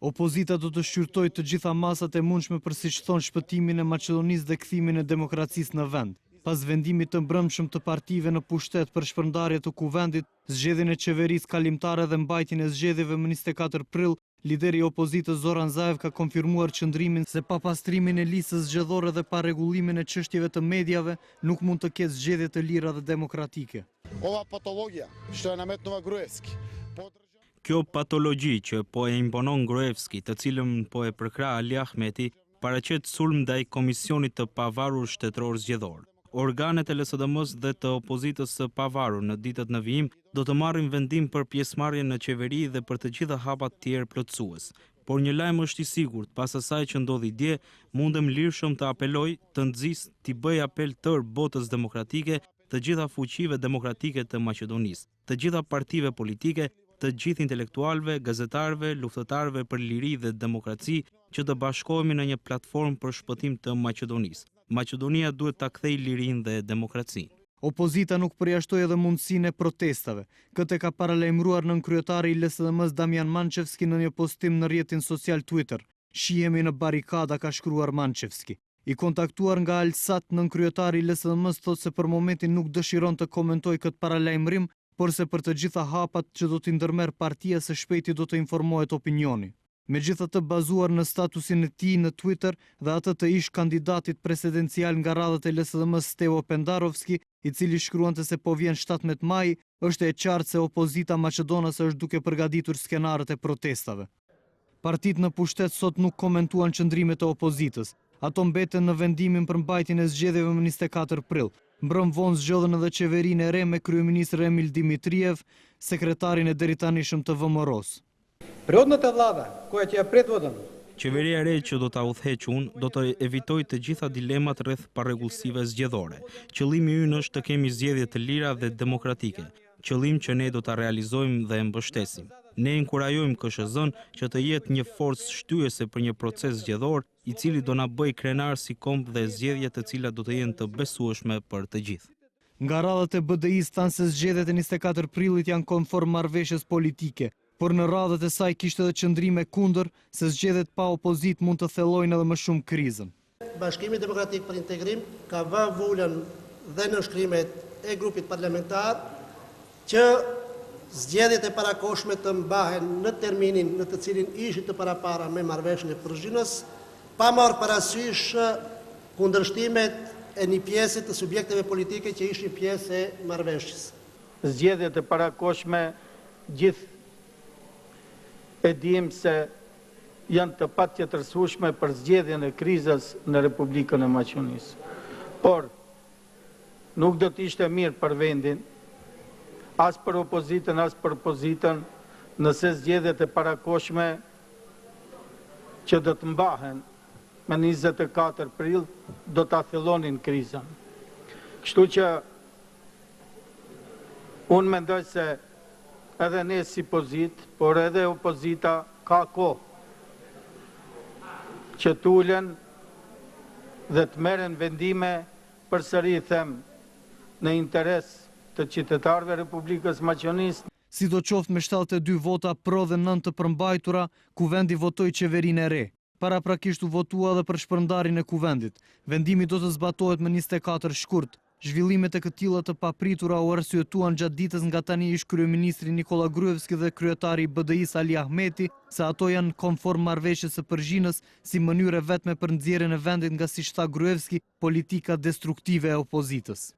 Opozita do të shqyrtojë të gjitha masat e mundshme për siç thonë shpëtimin e Maqedonisë dhe kthimin e demokracisë në vend. Pas vendimit të mbrëmshëm të partive në pushtet për shpërndarje të Kuvendit, zgjedhjen e qeverisë kalimtare dhe mbajtjen e zgjedhjeve më 24 prill, lideri i opozitës Zoran Zaev ka konfirmuar qëndrimin se pa pastrimin e listës zgjedhore dhe pa rregullimin e çështjeve të mediave, nuk mund të ketë zgjedhje të lira dhe demokratike. Ova patologjia što e nametnува Gruevski. Kjo patologji që po e imponon Gruevski, të cilën po e përkrah Ali Ahmeti, paraqet sulm ndaj Komisionit të Pavarur Shtetëror Zgjedhor. Organet e LSDM-së dhe të opozitës së pavarur në ditët në vijim do të marrin vendim për pjesëmarrjen në qeveri dhe për të gjitha hapat tjerë plotësues. Por një lajm është i sigurt, pas asaj që ndodhi dje, mundem lirshëm të apeloj, të nxis, t'i bëj apel tërë botës demokratike, të gjitha fuqive demokratike të Maqedonisë, të gjitha partive politike, të gjithë intelektualëve, gazetarëve, luftëtarëve për liri dhe demokraci që të bashkohemi në një platformë për shpëtim të Maqedonisë. Maqedonia duhet ta kthejë lirinë dhe demokracinë. Opozita nuk përjashtoi edhe mundësinë e protestave. Këtë e ka paralajmëruar nënkryetari i LSDM-së Damjan Mançevski në një postim në rrjetin social Twitter. Shihemi në barrikada, ka shkruar Mançevski. I kontaktuar nga Alsat, nënkryetari i LSDM-së thotë se për momentin nuk dëshiron të komentojë këtë paralajmërim, por se për të gjitha hapat që do t'i ndërmerr partia së shpejti do të informohet opinioni. Megjithatë bazuar në statusin e tij në Twitter dhe atë të ish kandidatit presidencial nga radhët e LSDM-së Stevo Pendarovski, i cili shkruante se po vjen 17 maj, është e qartë se opozita maqedonase është duke përgatitur skenarët e protestave. Partitë në pushtet sot nuk komentuan qëndrimet e opozitës. Ato mbeten në vendimin për mbajtjen e zgjedhjeve më 24 prill. Mbrëm vonë zgjodhën edhe qeverinë e re me kryeministër Emil Dimitriev, sekretarin e deritanishëm të VMRO-s. Prethodната влада, која ќе ја предводам, Qeveria e re që do ta udhëheq unë do të evitojë të gjitha dilemat rreth parregullsive zgjedhore. Qëllimi ynë është të kemi zgjedhje të lira dhe demokratike, qëllim që ne do ta realizojmë dhe e mbështesim. Ne inkurajojmë KSHZ-n që të jetë një forcë shtyese për një proces zgjedhor i cili do na bëjë krenar si komb dhe zgjedhje të cilat do të jenë të besueshme për të gjithë. Nga radhët e BDI-s thanë se zgjedhjet e 24 prillit janë konform marrëveshjes politike, por në radhët e saj kishte edhe qëndrime kundër se zgjedhjet pa opozitë mund të thellojnë edhe më shumë krizën. Bashkimi Demokratik për Integrim ka vënë vulën dhe nënshkrimet e grupit parlamentar që zgjedhjet e parakohshme të mbahen në terminin në të cilin ishin të parapara me marrëveshjen e Përzhinës, pa marrë parasysh kundërshtimet e një pjese të subjekteve politike që ishin pjesë e marrëveshjes. Zgjedhjet e parakohshme gjithë e dimë se janë të patjetërsueshme për zgjedhjen e krizës në Republikën e Maqedonisë. Por nuk do të ishte mirë për vendin, as për opozitën, as për pozitën, nëse zgjedhjet e parakohshme që do të mbahen më 24 prill do ta thellonin krizën. Kështu që unë mendoj se edhe ne si pozitë, por edhe opozita ka kohë që të ulen dhe të merren vendime, përsëri them, në interes të qytetarëve Republikës Maqedonisë. Sidoqoftë me 72 vota pro dhe 9 të përmbajtura, Kuvendi votoi qeverinë e re. Paraprakisht u votua edhe për shpërndarjen e Kuvendit. Vendimi do të zbatohet më 24 shkurt. Zhvillimet e këtilla të papritura u arsyetuan gjatë ditës nga tani ish kryeministri Nikola Gruevski dhe kryetari i BDI-s Ali Ahmeti se ato janë konform marrëveshjes së Përzhinës si mënyrë e vetme për nxjerrjen e vendit nga siç tha Gruevski, politika destruktive e opozitës.